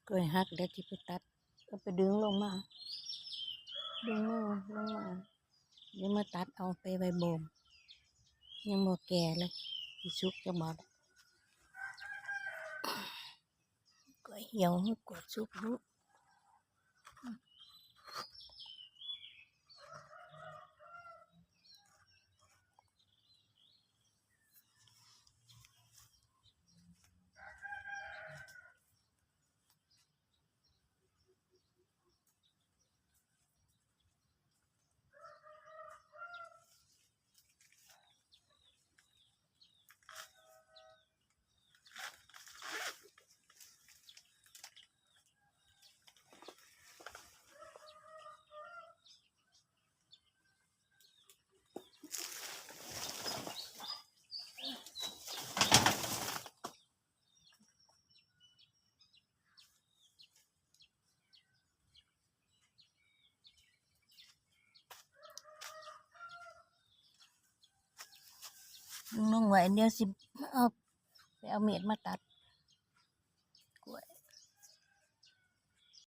ກ້ວຍຫັກ ດຽວຊິໄປຕັດ ເອົາໄປດຶງລົງມາ ດຶງມືລົງມາ ດຽວມາຕັດເອົາໄປໄວ້ໂບມ ຍັງບໍ່ແກ່ເລີຍ ຊິສຸກຈັກບໍ່ລະ ກ້ວຍຫ່ຽວ ກ້ວຍສຸກຢູ່. ลงไว้ เดี๋ยวสิเอา ไปเอามีดมาตัด